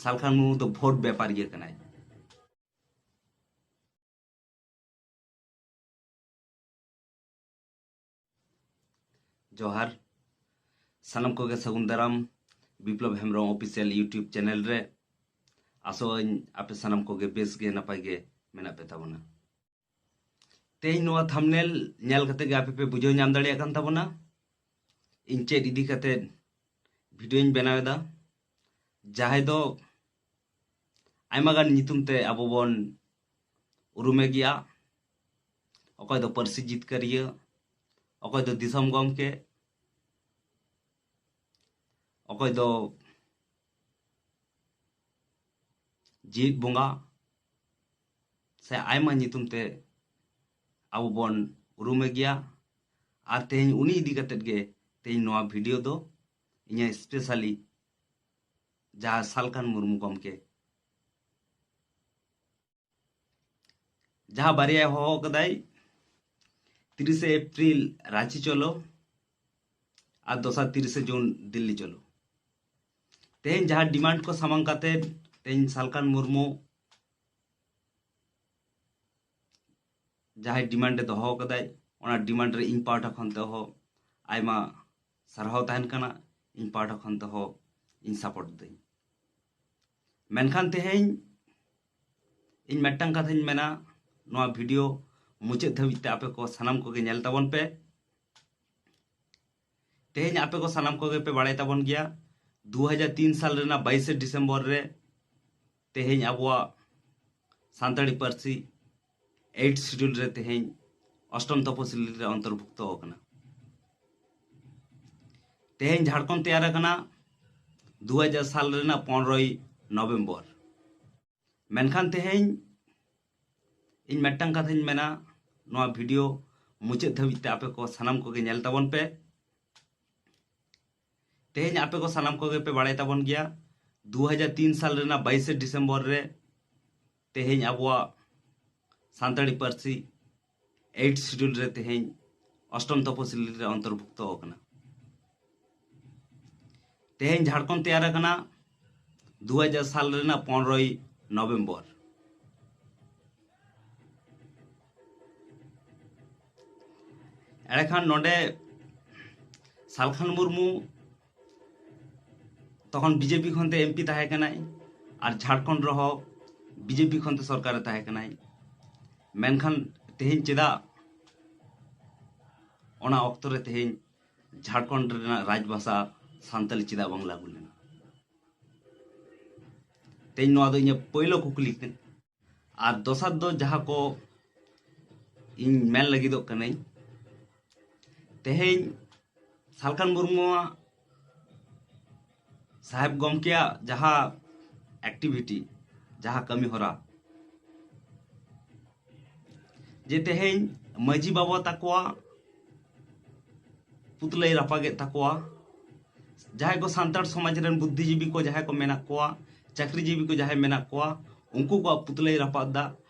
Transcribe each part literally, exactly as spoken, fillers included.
ᱥᱟᱞᱠᱷᱟᱱ ᱢᱩᱨᱢᱩ ᱫᱚ ᱵᱷᱳᱴ ᱵᱮᱯᱟᱨᱤᱭᱟᱹ ᱠᱟᱱᱟᱭ᱾ ᱡᱚᱦᱟᱨ᱾ ᱥᱟᱱᱟᱢ ᱠᱚᱜᱮ ᱥᱟᱹᱜᱩᱱ ᱫᱟᱨᱟᱢ ᱵᱤᱯᱞᱚᱵ ᱦᱮᱢᱵᱨᱚᱢ ᱚᱯᱷᱤᱥᱤᱭᱟᱞ YouTube ᱪᱮᱱᱮᱞ ᱨᱮ᱾ ᱟᱥᱚᱜ ᱟᱹᱧ ᱟᱯᱮ ᱥᱟᱱᱟᱢ ᱠᱚᱜᱮ ᱵᱮᱥ ᱜᱮ ᱱᱟᱯᱟᱭ ᱜᱮ ᱢᱮᱱᱟᱜ ᱯᱮ ᱛᱟᱵᱚᱱᱟ᱾ ᱛᱮᱦᱮᱧ ᱱᱚᱣᱟ ᱛᱷᱟᱢᱵᱱᱮᱞ ᱧᱮᱞ ᱠᱟᱛᱮ ᱜᱮ ᱟᱯᱮ ᱯᱮ ᱵᱩᱡᱷᱟᱹᱣ ᱧᱟᱢ ᱫᱟᱲᱮᱭᱟᱜ ᱠᱟᱱ ᱛᱟᱵᱚᱱᱟ ᱤᱧ ᱪᱮᱫ ᱤᱫᱤ ᱠᱟᱛᱮ ᱵᱷᱤᱰᱤᱭᱳᱧ ᱵᱮᱱᱟᱣ ᱮᱫᱟ, ᱡᱟᱦᱟᱸᱭ ᱫᱚ ᱟᱭᱢᱟ ᱜᱟᱱ ᱧᱩᱛᱩᱢ ᱛᱮ ᱟᱵᱚ ᱵᱚᱱ ᱩᱨᱩᱢᱮ ᱜᱮᱭᱟ᱾ ᱚᱠᱚᱭ ᱫᱚ ᱯᱟᱹᱨᱥᱤ ᱡᱤᱛᱠᱟᱹᱨᱤᱭᱟᱹ, ᱚᱠᱚᱭ ᱫᱚ ᱫᱤᱥᱚᱢ ᱜᱚᱢᱠᱮ, ᱚᱠᱚᱭ ᱫᱚ ᱡᱤᱣᱤᱫ ᱵᱚᱸᱜᱟ, ᱥᱮ ᱟᱭᱢᱟ ᱧᱩᱛᱩᱢ ᱛᱮ ᱟᱵᱚ ᱵᱚᱱ ᱩᱨᱩᱢᱮ ᱜᱮᱭᱟ᱾ ᱟᱨ ᱛᱮᱦᱮᱧ ᱩᱱᱤ ᱤᱫᱤ ᱠᱟᱛᱮᱫ ᱜᱮ ᱛᱮᱦᱮᱧ ᱱᱚᱣᱟ ᱵᱷᱤᱰᱤᱭᱳ ᱫᱚ ᱤᱧᱟᱹᱜ ᱥᱯᱮᱥᱟᱞᱤ ᱡᱟᱦᱟᱸ ᱥᱟᱞᱠᱷᱟᱱ ᱢᱩᱨᱢᱩ ᱜᱚᱢᱠᱮ ᱡᱟᱦᱟᱸ ᱵᱟᱨᱭᱟᱭ ᱦᱚᱦᱚ ᱠᱟᱫᱟᱭ, ᱛᱤᱨᱤᱥᱮ ᱮᱯᱨᱤᱞ ᱨᱟᱸᱪᱤ ᱪᱚᱞᱚ ᱟᱨ ᱫᱚᱥᱟᱨ ᱛᱤᱨᱤᱥᱮ ᱡᱩᱱ ᱫᱤᱞᱞᱤ ᱪᱚᱞᱚ᱾ ᱛᱮᱦᱮᱧ ᱡᱟᱦᱟᱸ ᱰᱤᱢᱟᱱᱰ ᱠᱚ ᱥᱟᱢᱟᱝ ᱠᱟᱛᱮ ᱛᱮᱦᱮᱧ ᱥᱟᱞᱠᱷᱟᱱ ᱢᱩᱨᱢᱩ ᱡᱟᱦᱟᱸᱭ ᱰᱤᱢᱟᱱᱰ ᱮ ᱫᱚᱦᱚ ᱠᱟᱫᱟᱭ, ᱚᱱᱟ ᱰᱤᱢᱟᱱᱰ ᱨᱮ ᱤᱧ ᱯᱟᱦᱴᱟ ᱠᱷᱚᱱ ᱛᱮᱦᱚᱸ ᱟᱭᱢᱟ ᱥᱟᱨᱦᱟᱣ ᱛᱟᱦᱮᱱ ᱠᱟᱱᱟ, ᱤᱧ ᱯᱟᱦᱴᱟ ᱠᱷᱚᱱ ᱛᱮᱦᱚᱸ ᱤᱧ ᱥᱟᱯᱳᱨᱴ ᱫᱟᱹᱧ᱾ ᱢᱮᱱᱠᱷᱟᱱ ᱛᱮᱦᱮᱧ ᱤᱧ ᱢᱤᱫᱴᱟᱝ ᱠᱟᱛᱷᱟᱧ ᱢᱮᱱᱟ, ᱱᱚᱣᱟ ᱵᱷᱤᱰᱤᱭᱳ ᱢᱩᱪᱟᱹᱫ ᱫᱷᱟᱹᱵᱤᱡ ᱛᱮ ᱟᱯᱮ ᱠᱚ ᱥᱟᱱᱟᱢ ᱠᱚᱜᱮ ᱧᱮᱞ ᱛᱟᱵᱚᱱ ᱯᱮ᱾ ᱛᱮᱦᱮᱧ ᱟᱯᱮ ᱠᱚ ᱥᱟᱱᱟᱢ ᱠᱚᱜᱮ ᱯᱮ ᱵᱟᱲᱟᱭ ᱛᱟᱵᱚᱱ ᱜᱮᱭᱟ, ᱫᱩ ᱦᱟᱡᱟᱨ ᱛᱤᱱ ᱥᱟᱞ ᱨᱮᱱᱟᱜ ᱵᱟᱭᱤᱥᱮ ᱰᱤᱥᱮᱢᱵᱚᱨ ᱨᱮ ᱛᱮᱦᱮᱧ ᱟᱵᱚᱣᱟᱜ ᱥᱟᱱᱛᱟᱲᱤ ᱯᱟᱹᱨᱥᱤ ᱮᱭᱤᱴ ᱥᱤᱰᱩᱞ ᱨᱮ ᱛᱮᱦᱮᱧ ᱚᱥᱴᱚᱢ ᱛᱚᱯᱚᱥᱤᱞᱤ ᱨᱮ ᱚᱱᱛᱚᱨᱵᱷᱩᱠᱛᱚ ᱟᱠᱟᱱᱟ᱾ ᱛᱮᱦᱮᱧ ᱡᱷᱟᱲᱠᱷᱚᱸᱰ ᱛᱮᱭᱟᱨ ᱟᱠᱟᱱᱟ ᱫᱩ ᱦᱟᱡᱟᱨ ᱥᱟᱞ ᱨᱮᱱᱟᱜ ᱯᱚᱱᱨᱚᱭ ᱱᱚᱵᱷᱮᱢᱵᱚᱨ᱾ ᱢᱮᱱᱠᱷᱟᱱ ᱛᱮᱦᱮᱧ ᱤᱧ ᱢᱤᱫᱴᱟᱝ ᱠᱟᱛᱷᱟᱧ ᱢᱮᱱᱟ, ᱱᱚᱣᱟ ᱵᱷᱤᱰᱤᱭᱳ ᱢᱩᱪᱟᱹᱫ ᱫᱷᱟᱹᱵᱤᱡ ᱛᱮ ᱟᱯᱮ ᱠᱚ ᱥᱟᱱᱟᱢ ᱠᱚᱜᱮ ᱧᱮᱞ ᱛᱟᱵᱚᱱ ᱯᱮ᱾ ᱛᱮᱦᱮᱧ ᱟᱯᱮ ᱠᱚ ᱥᱟᱱᱟᱢ ᱠᱚᱜᱮ ᱯᱮ ᱵᱟᱲᱟᱭ ᱛᱟᱵᱚᱱ ᱜᱮᱭᱟ, ᱫᱩ ᱦᱟᱡᱟᱨ ᱛᱤᱱ ᱥᱟᱞ ᱨᱮᱱᱟᱜ ᱵᱟᱭᱤᱥᱮ ᱰᱤᱥᱮᱢᱵᱚᱨ ᱨᱮ ᱛᱮᱦᱮᱧ ᱟᱵᱚᱣᱟᱜ ᱥᱟᱱᱛᱟᱲᱤ ᱯᱟᱹᱨᱥᱤ ᱮᱭᱤᱴ ᱥᱤᱰᱩᱞ ᱨᱮ ᱛᱮᱦᱮᱧ ᱚᱥᱴᱚᱢ ᱛᱚᱯᱚᱥᱤᱞᱤ ᱨᱮ ᱚᱱᱛᱚᱨᱵᱷᱩᱠᱛᱚ ᱟᱠᱟᱱᱟ᱾ ᱛᱮᱦᱮᱧ ᱡᱷᱟᱲᱠᱷᱚᱸᱰ ᱛᱮᱭᱟᱨ ᱟᱠᱟᱱᱟ ᱫᱩ ᱦᱟᱡᱟᱨ ᱥᱟᱞ ᱨᱮᱱᱟᱜ ᱯᱚᱱᱨᱚᱭ ᱱᱚᱵᱷᱮᱢᱵᱚᱨ᱾ ᱮᱸᱰᱮᱠᱷᱟᱱ ᱱᱚᱰᱮ ᱥᱟᱞᱠᱷᱟᱱ ᱢᱩᱨᱢᱩ ᱛᱚᱠᱷᱚᱱ ᱵᱤᱡᱮᱯᱤ ᱠᱷᱚᱱ ᱛᱮ ᱮᱢᱯᱤ ᱛᱟᱦᱮᱸ ᱠᱟᱱᱟᱭ, ᱟᱨ ᱡᱷᱟᱲᱠᱷᱚᱸᱰ ᱨᱮᱦᱚᱸ ᱵᱤᱡᱮᱯᱤ ᱠᱷᱚᱱ ᱛᱮ ᱥᱚᱨᱠᱟᱨ ᱨᱮ ᱛᱟᱦᱮᱸ ᱠᱟᱱᱟᱭ᱾ ᱢᱮᱱᱠᱷᱟᱱ ᱛᱮᱦᱮᱧ ᱪᱮᱫᱟᱜ ᱚᱱᱟ ᱚᱠᱛᱚ ᱨᱮ ᱛᱮᱦᱮᱧ ᱡᱷᱟᱲᱠᱷᱚᱸᱰ ᱨᱮᱱᱟᱜ ᱨᱟᱡᱽᱵᱷᱟᱥᱟ ᱥᱟᱱᱛᱟᱞᱤ ᱪᱮᱫᱟᱜ ᱵᱟᱝ ᱞᱟᱹᱜᱩ ᱞᱮᱱᱟ? ᱛᱮᱦᱮᱧ ᱱᱚᱣᱟ ᱫᱚ ᱤᱧᱟᱹᱜ ᱯᱳᱭᱞᱳ ᱠᱩᱠᱞᱤ ᱠᱟᱱᱟ᱾ ᱟᱨ ᱫᱚᱥᱟᱨ ᱫᱚ ᱡᱟᱦᱟᱸ ᱠᱚ ᱤᱧ ᱢᱮᱱ ᱞᱟᱹᱜᱤᱫᱚᱜ ᱠᱟᱹᱱᱟᱹᱧ, ᱛᱮᱦᱮᱧ ᱥᱟᱞᱠᱷᱟᱱ ᱢᱩᱨᱢᱩᱣᱟᱜ, ᱥᱟᱦᱮᱵᱽ ᱜᱚᱢᱠᱮᱭᱟᱜ ᱡᱟᱦᱟᱸ ᱮᱠᱴᱤᱵᱷᱤᱴᱤ, ᱡᱟᱦᱟᱸ ᱠᱟᱹᱢᱤ ᱦᱚᱨᱟ, ᱡᱮ ᱛᱮᱦᱮᱧ ᱢᱟᱹᱡᱷᱤ ᱵᱟᱵᱟ ᱛᱟᱠᱚᱣᱟᱜ ᱯᱩᱛᱞᱟᱹᱭ ᱨᱟᱯᱟᱜᱮᱫ ᱛᱟᱠᱚᱣᱟ, ᱡᱟᱦᱟᱸᱭ ᱠᱚ ᱥᱟᱱᱛᱟᱲ ᱥᱚᱢᱟᱡᱽ ᱨᱮᱱ ᱵᱩᱫᱽᱫᱷᱤᱡᱤᱵᱤ ᱠᱚ ᱡᱟᱦᱟᱸᱭ ᱠᱚ ᱢᱮᱱᱟᱜ ᱠᱚᱣᱟ, ᱪᱟᱹᱠᱨᱤᱡᱤᱵᱤ ᱠᱚ ᱡᱟᱦᱟᱸᱭ ᱢᱮᱱᱟᱜ ᱠᱚᱣᱟ, ᱩᱱᱠᱩ ᱠᱚᱣᱟᱜ ᱯᱩᱛᱞᱟᱹᱭ ᱨᱟᱯᱟᱜ ᱫᱟ,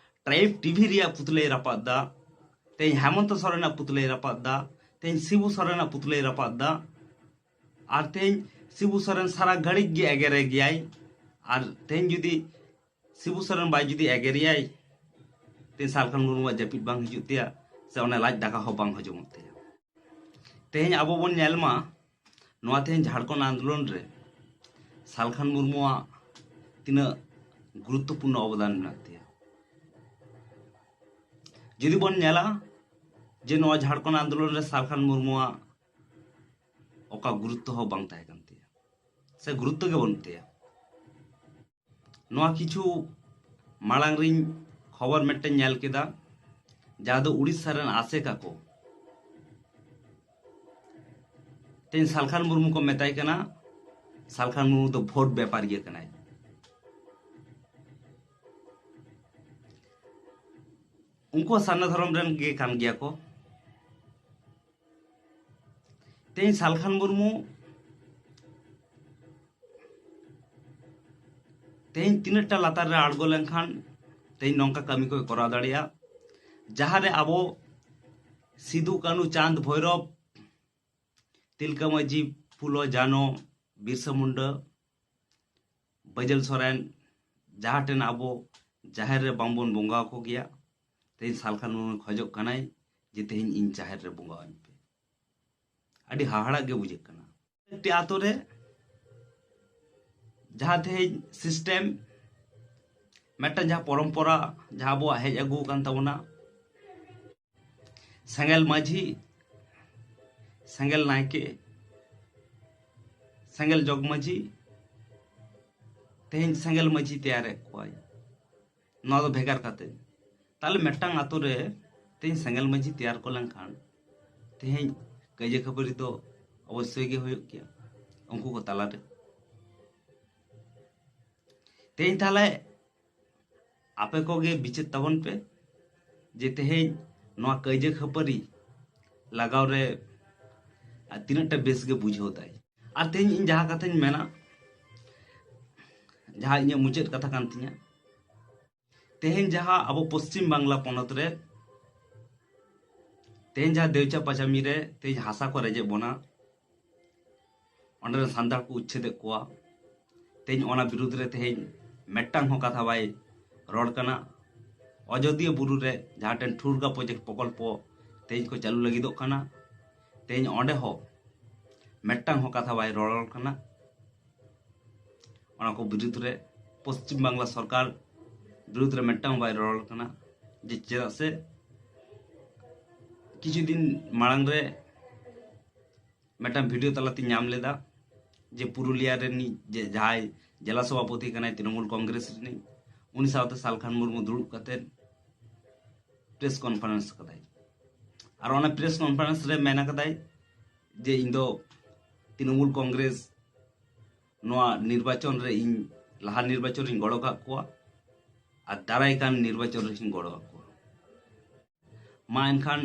ᱴᱨᱟᱭᱤᱵᱽ ᱴᱤᱵᱷᱤ ᱨᱮᱭᱟᱜ ᱯᱩᱛᱞᱟᱹᱭ ᱨᱟᱯᱟᱜ ᱫᱟ, ᱛᱮᱦᱮᱧ ᱦᱮᱢᱚᱱᱛᱚ ᱥᱚᱨᱮᱱᱟᱜ ᱯᱩᱛᱞᱟᱹᱭ ᱨᱟᱯᱟᱜ ᱫᱟ, ᱛᱮᱦᱮᱧ ᱥᱤᱵᱩ ᱥᱚᱨᱮᱱᱟᱜ ᱯᱩᱛᱞᱟᱹᱭ ᱨᱟᱯᱟᱜ ᱫᱟ᱾ ᱟᱨ ᱛᱮᱦᱮᱧ ᱥᱤᱵᱩ ᱥᱚᱨᱮᱱ ᱥᱟᱨᱟ ᱜᱷᱟᱹᱲᱤᱡ ᱜᱮ ᱮᱜᱮᱨᱮ ᱜᱮᱭᱟᱭ᱾ ᱟᱨ ᱛᱮᱦᱮᱧ ᱡᱩᱫᱤ ᱥᱤᱵᱩ ᱥᱚᱨᱮᱱ ᱵᱟᱭ ᱡᱩᱫᱤ ᱮᱜᱮᱨᱮᱭᱟᱭ, ᱛᱮᱦᱮᱧ ᱥᱟᱞᱠᱷᱟᱱ ᱢᱩᱨᱢᱩᱣᱟᱜ ᱡᱟᱹᱯᱤᱫ ᱵᱟᱝ ᱦᱤᱡᱩᱜ ᱛᱟᱭᱟ, ᱥᱮ ᱚᱱᱟ ᱞᱟᱡ ᱫᱟᱠᱟ ᱦᱚᱸ ᱵᱟᱝ ᱦᱚᱡᱚᱢᱚᱜ ᱛᱟᱭᱟ᱾ ᱛᱮᱦᱮᱧ ᱟᱵᱚ ᱵᱚᱱ ᱧᱮᱞ ᱢᱟ, ᱱᱚᱣᱟ ᱛᱮᱦᱮᱧ ᱡᱷᱟᱲᱠᱷᱚᱸᱰ ᱟᱱᱫᱳᱞᱚᱱ ᱨᱮ ᱥᱟᱞᱠᱷᱟᱱ ᱢᱩᱨᱢᱩᱣᱟᱜ ᱛᱤᱱᱟᱹᱜ ᱜᱩᱨᱩᱛᱛᱚᱯᱩᱨᱱᱚ ᱚᱵᱚᱫᱟᱱ ᱢᱮᱱᱟᱜ ᱛᱟᱭᱟ᱾ ᱡᱩᱫᱤ ᱵᱚᱱ ᱧᱮᱞᱟ ᱡᱮ ᱱᱚᱣᱟ ᱡᱷᱟᱲᱠᱷᱚᱸᱰ ᱟᱱᱫᱳᱞᱚᱱ ᱨᱮ ᱥᱟᱞᱠᱷᱟᱱ ᱢᱩᱨᱢᱩᱣᱟᱜ ᱚᱠᱟ ᱜᱩᱨᱩᱛᱛᱚ ᱦᱚᱸ ᱵᱟᱝ ᱛᱟᱦᱮᱸ ᱠᱟᱱ ᱛᱟᱭᱟ, ᱥᱮ ᱜᱩᱨᱩᱛᱛᱚ ᱜᱮ ᱵᱟᱹᱱᱩᱜ ᱛᱟᱭᱟ᱾ ᱱᱚᱣᱟ ᱠᱤᱪᱷᱩ ᱢᱟᱲᱟᱝ ᱨᱤᱧ ᱠᱷᱚᱵᱚᱨ ᱢᱤᱫᱴᱮᱱ ᱧᱮᱞ ᱠᱮᱫᱟ, ᱡᱟᱦᱟᱸ ᱫᱚ ᱩᱲᱤᱥᱥᱟ ᱨᱮᱱ ᱟᱥᱮᱠᱟ ᱠᱚ ᱛᱮᱦᱮᱧ ᱥᱟᱞᱠᱷᱟᱱ ᱢᱩᱨᱢᱩ ᱠᱚ ᱢᱮᱛᱟᱭ ᱠᱟᱱᱟ, ᱥᱟᱞᱠᱷᱟᱱ ᱢᱩᱨᱢᱩ ᱫᱚ ᱵᱷᱳᱴ ᱵᱮᱯᱟᱨᱤᱭᱟᱹ ᱠᱟᱱᱟᱭ᱾ ᱩᱱᱠᱩ ᱦᱚᱸ ᱥᱟᱨᱱᱟ ᱫᱷᱚᱨᱚᱢ ᱨᱮᱱ ᱜᱮ ᱠᱟᱱ ᱜᱮᱭᱟ ᱠᱚ᱾ ᱛᱮᱦᱮᱧ ᱥᱟᱞᱠᱷᱟᱱ ᱢᱩᱨᱢᱩ ᱛᱮᱦᱮᱧ ᱛᱤᱱᱟᱹᱜ ᱴᱟ ᱞᱟᱛᱟᱨ ᱨᱮ ᱟᱬᱜᱚ ᱞᱮᱱᱠᱷᱟᱱ ᱛᱮᱦᱮᱧ ᱱᱚᱝᱠᱟ ᱠᱟᱹᱢᱤ ᱠᱚᱭ ᱠᱚᱨᱟᱣ ᱫᱟᱲᱮᱭᱟᱜᱼᱟ, ᱡᱟᱦᱟᱸ ᱨᱮ ᱟᱵᱚ ᱥᱤᱫᱩ, ᱠᱟᱹᱱᱩ, ᱪᱟᱸᱫᱽ, ᱵᱷᱳᱭᱨᱚᱵ, ᱛᱤᱞᱠᱟᱹ ᱢᱟᱹᱡᱷᱤ, ᱯᱷᱩᱞᱳ, ᱡᱷᱟᱱᱚ, ᱵᱤᱨᱥᱟ ᱢᱩᱱᱰᱟ, ᱵᱟᱹᱡᱟᱹᱞ ᱥᱚᱨᱮᱱ ᱡᱟᱦᱟᱸ ᱴᱷᱮᱱ ᱟᱵᱚ ᱡᱟᱦᱮᱨ ᱨᱮ ᱵᱟᱝᱵᱚᱱ ᱵᱚᱸᱜᱟ ᱟᱠᱚ ᱜᱮᱭᱟ, ᱛᱮᱦᱮᱧ ᱥᱟᱞᱠᱷᱟᱱ ᱢᱩᱨᱢᱩ ᱠᱷᱚᱡᱚᱜ ᱠᱟᱱᱟᱭ ᱡᱮ ᱛᱮᱦᱮᱧ ᱤᱧ ᱡᱟᱦᱮᱨ ᱨᱮ ᱵᱚᱸᱜᱟ ᱟᱹᱧ ᱯᱮ᱾ ᱟᱹᱰᱤ ᱦᱟᱦᱟᱲᱟᱜ ᱜᱮ ᱵᱩᱡᱷᱟᱹᱜ ᱠᱟᱱᱟ᱾ ᱮᱠᱴᱤ ᱟᱛᱳ ᱨᱮ ᱡᱟᱦᱟᱸ ᱛᱮᱦᱮᱧ system, ᱢᱤᱫᱴᱟᱝ ᱡᱟᱦᱟᱸ ᱯᱚᱨᱚᱢᱯᱚᱨᱟ, ᱡᱟᱦᱟᱸ ᱟᱵᱚᱣᱟᱜ ᱦᱮᱡ ᱟᱹᱜᱩ ᱟᱠᱟᱱ ᱛᱟᱵᱚᱱᱟ, ᱥᱮᱸᱜᱮᱞ ᱢᱟᱹᱡᱷᱤ, ᱥᱮᱸᱜᱮᱞ ᱱᱟᱭᱠᱮ, ᱥᱮᱸᱜᱮᱞ ᱡᱚᱜᱽ ᱢᱟᱹᱡᱷᱤ, ᱛᱮᱦᱮᱧ ᱥᱮᱸᱜᱮᱞ ᱢᱟᱹᱡᱷᱤ ᱛᱮᱭᱟᱨᱮᱫ ᱠᱚᱣᱟᱭ᱾ ᱱᱚᱣᱟ ᱫᱚ ᱵᱷᱮᱜᱟᱨ ᱠᱟᱛᱮ, ᱛᱟᱦᱞᱮ ᱢᱤᱫᱴᱟᱝ ᱟᱛᱳ ᱨᱮ ᱛᱮᱦᱮᱧ ᱥᱮᱸᱜᱮᱞ ᱢᱟᱹᱡᱷᱤ ᱛᱮᱭᱟᱨ ᱠᱚ ᱞᱮᱱᱠᱷᱟᱱ ᱛᱮᱦᱮᱧ ᱠᱟᱹᱭᱡᱟᱹ ᱠᱷᱟᱹᱯᱟᱹᱨᱤ ᱫᱚ ᱚᱵᱚᱥᱥᱳᱭ ᱜᱮ ᱦᱩᱭᱩᱜ ᱜᱮᱭᱟ ᱩᱱᱠᱩ ᱠᱚ ᱛᱟᱞᱟᱨᱮ᱾ ᱛᱮᱦᱮᱧ ᱛᱟᱦᱞᱮ ᱟᱯᱮ ᱠᱚᱜᱮ ᱵᱤᱪᱟᱹᱨ ᱛᱟᱵᱚᱱ ᱯᱮ ᱡᱮ ᱛᱮᱦᱮᱧ ᱱᱚᱣᱟ ᱠᱟᱹᱭᱡᱟᱹ ᱠᱷᱟᱹᱯᱟᱹᱨᱤ ᱞᱟᱜᱟᱣ ᱨᱮ ᱛᱤᱱᱟᱹᱜ ᱴᱟ ᱵᱮᱥ ᱜᱮ ᱵᱩᱡᱷᱟᱹᱣ ᱫᱟᱭ᱾ ᱟᱨ ᱛᱮᱦᱮᱧ ᱤᱧ ᱡᱟᱦᱟᱸ ᱠᱟᱛᱷᱟᱧ ᱢᱮᱱᱟ, ᱡᱟᱦᱟᱸ ᱤᱧᱟᱹᱜ ᱢᱩᱪᱟᱹᱫ ᱠᱟᱛᱷᱟ ᱠᱟᱱ ᱛᱤᱧᱟᱹ, ᱛᱮᱦᱮᱧ ᱡᱟᱦᱟᱸ ᱟᱵᱚ ᱯᱚᱥᱪᱤᱢ ᱵᱟᱝᱞᱟ ᱯᱚᱱᱚᱛ ᱨᱮ ᱛᱮᱦᱮᱧ ᱡᱟᱦᱟᱸ ᱫᱮᱣᱪᱟ ᱯᱟᱪᱟᱢᱤ ᱨᱮ ᱛᱮᱦᱮᱧ ᱦᱟᱥᱟ ᱠᱚ ᱨᱮᱡᱮᱫ ᱵᱚᱱᱟ, ᱚᱸᱰᱮ ᱨᱮᱱ ᱥᱟᱱᱛᱟᱲ ᱠᱚ ᱩᱪᱪᱷᱮᱫᱮᱫ ᱠᱚᱣᱟ, ᱛᱮᱦᱮᱧ ᱚᱱᱟ ᱵᱤᱨᱩᱫᱽ ᱨᱮ ᱛᱮᱦᱮᱧ ᱢᱤᱫᱴᱟᱝ ᱦᱚᱸ ᱠᱟᱛᱷᱟ ᱵᱟᱭ ᱨᱚᱲ ᱠᱟᱱᱟ᱾ ᱚᱡᱳᱫᱤᱭᱟᱹ ᱵᱩᱨᱩ ᱨᱮ ᱡᱟᱦᱟᱸ ᱴᱷᱮᱱ ᱴᱷᱩᱨᱜᱟ ᱯᱨᱚᱡᱮᱠᱴ ᱯᱨᱚᱠᱚᱞᱯᱚ ᱛᱮᱦᱮᱧ ᱠᱚ ᱪᱟᱹᱞᱩ ᱞᱟᱹᱜᱤᱫᱚᱜ ᱠᱟᱱᱟ, ᱛᱮᱦᱮᱧ ᱚᱸᱰᱮ ᱦᱚᱸ ᱢᱤᱫᱴᱟᱝ ᱦᱚᱸ ᱠᱟᱛᱷᱟ ᱵᱟᱭ ᱨᱚᱲ ᱠᱟᱱᱟ᱾ ᱚᱱᱟ ᱠᱚ ᱵᱤᱨᱩᱫᱽ ᱨᱮ ᱯᱚᱥᱪᱤᱢ ᱵᱟᱝᱞᱟ ᱥᱚᱨᱠᱟᱨ ᱵᱤᱨᱩᱫᱽ ᱨᱮ ᱢᱤᱫᱴᱟᱝ ᱵᱟᱭ ᱨᱚᱲ ᱠᱟᱱᱟ᱾ ᱡᱮ ᱪᱮᱫᱟᱜ ᱥᱮ ᱠᱤᱪᱷᱩ ᱫᱤᱱ ᱢᱟᱲᱟᱝ ᱨᱮ ᱢᱤᱫᱴᱟᱝ ᱵᱷᱤᱰᱤᱭᱳ ᱛᱟᱞᱟᱛᱮᱧ ᱧᱟᱢ ᱞᱮᱫᱟ ᱡᱮ ᱯᱩᱨᱩᱞᱤᱭᱟ ᱨᱤᱱᱤᱡ ᱡᱮ ᱡᱟᱦᱟᱸᱭ ᱡᱮᱞᱟ ᱥᱚᱵᱷᱟᱯᱚᱛᱤ ᱠᱟᱱᱟᱭ ᱛᱨᱤᱱᱚᱢᱩᱞ ᱠᱚᱝᱜᱨᱮᱥ ᱨᱤᱱᱤᱡ, ᱩᱱᱤ ᱥᱟᱶᱛᱮ ᱥᱟᱞᱠᱷᱟᱱ ᱢᱩᱨᱢᱩ ᱫᱩᱲᱩᱵ ᱠᱟᱛᱮ ᱯᱨᱮᱥ ᱠᱚᱱᱯᱷᱟᱨᱮᱱᱥ ᱠᱟᱫᱟᱭ᱾ ᱟᱨ ᱚᱱᱟ ᱯᱨᱮᱥ ᱠᱚᱱᱯᱷᱟᱨᱮᱱᱥ ᱨᱮ ᱢᱮᱱ ᱠᱟᱫᱟᱭ ᱡᱮ ᱤᱧ ᱫᱚ ᱛᱨᱤᱱᱚᱢᱩᱞ ᱠᱚᱝᱜᱨᱮᱥ ᱱᱚᱣᱟ ᱱᱤᱨᱵᱟᱪᱚᱱ ᱨᱮ ᱤᱧ ᱞᱟᱦᱟ ᱱᱤᱨᱵᱟᱪᱚᱱ ᱨᱤᱧ ᱜᱚᱲᱚ ᱠᱟᱜ ᱠᱚᱣᱟ ᱟᱨ ᱫᱟᱨᱟᱭ ᱠᱟᱱ ᱱᱤᱨᱵᱟᱪᱚᱱ ᱨᱮᱦᱚᱸᱧ ᱜᱚᱲᱚ ᱟᱠᱚᱣᱟ᱾ ᱢᱟ ᱮᱱᱠᱷᱟᱱ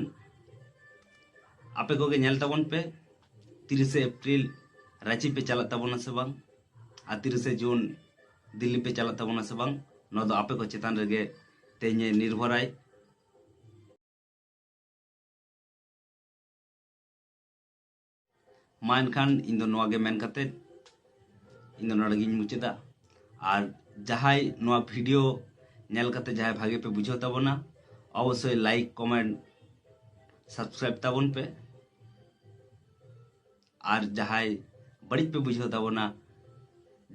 ᱟᱯᱮ ᱠᱚᱜᱮ ᱧᱮᱞ ᱛᱟᱵᱚᱱ ᱯᱮ, ᱛᱤᱨᱤᱥᱮ ᱮᱯᱨᱤᱞ ᱨᱟᱸᱪᱤ ᱯᱮ ᱪᱟᱞᱟᱜ ᱛᱟᱵᱚᱱᱟ ᱥᱮ ᱵᱟᱝ, ᱟᱨ ᱛᱤᱨᱤᱥᱮ ᱡᱩᱱ ᱫᱤᱞᱞᱤ ᱯᱮ ᱪᱟᱞᱟᱜ ᱛᱟᱵᱚᱱᱟ ᱥᱮ ᱵᱟᱝ, ᱱᱚᱣᱟ ᱫᱚ ᱟᱯᱮ ᱠᱚ ᱪᱮᱛᱟᱱ ᱨᱮᱜᱮ ᱛᱮᱦᱮᱧ ᱮ ᱱᱤᱨᱵᱷᱚᱨᱟᱭ᱾ ᱢᱟ ᱮᱱᱠᱷᱟᱱ ᱤᱧ ᱫᱚ ᱱᱚᱣᱟ ᱜᱮ ᱢᱮᱱ ᱠᱟᱛᱮ ᱤᱧ ᱫᱚ ᱱᱚᱰᱮ ᱜᱤᱧ ᱢᱩᱪᱟᱹᱫᱟ᱾ ᱟᱨ ᱡᱟᱦᱟᱸᱭ ᱱᱚᱣᱟ ᱵᱷᱤᱰᱤᱭᱳ ᱧᱮᱞ ᱠᱟᱛᱮ ᱡᱟᱦᱟᱸᱭ ᱵᱷᱟᱜᱮ ᱯᱮ ᱵᱩᱡᱷᱟᱹᱣ ᱛᱟᱵᱚᱱᱟ, ᱚᱵᱚᱥᱥᱳᱭ ᱞᱟᱭᱤᱠ, ᱠᱚᱢᱮᱱᱴ, ᱥᱟᱵᱥᱠᱨᱟᱭᱤᱵ ᱛᱟᱵᱚᱱ ᱯᱮ᱾ ᱟᱨ ᱡᱟᱦᱟᱸᱭ ᱵᱟᱹᱲᱤᱡ ᱯᱮ ᱵᱩᱡᱷᱟᱹᱣ ᱛᱟᱵᱚᱱᱟ,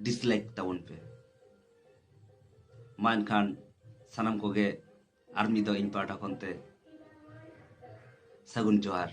ᱰᱤᱥᱞᱟᱭᱤᱠ ᱛᱟᱵᱚᱱ ᱯᱮ᱾ ᱢᱟ ᱮᱱᱠᱷᱟᱱ ᱥᱟᱱᱟᱢ ᱠᱚᱜᱮ ᱟᱨ ᱢᱤᱫ ᱫᱷᱟᱣ ᱤᱧ ᱯᱟᱦᱴᱟ ᱠᱷᱚᱱ ᱛᱮ ᱥᱟᱹᱜᱩᱱ ᱡᱚᱦᱟᱨ᱾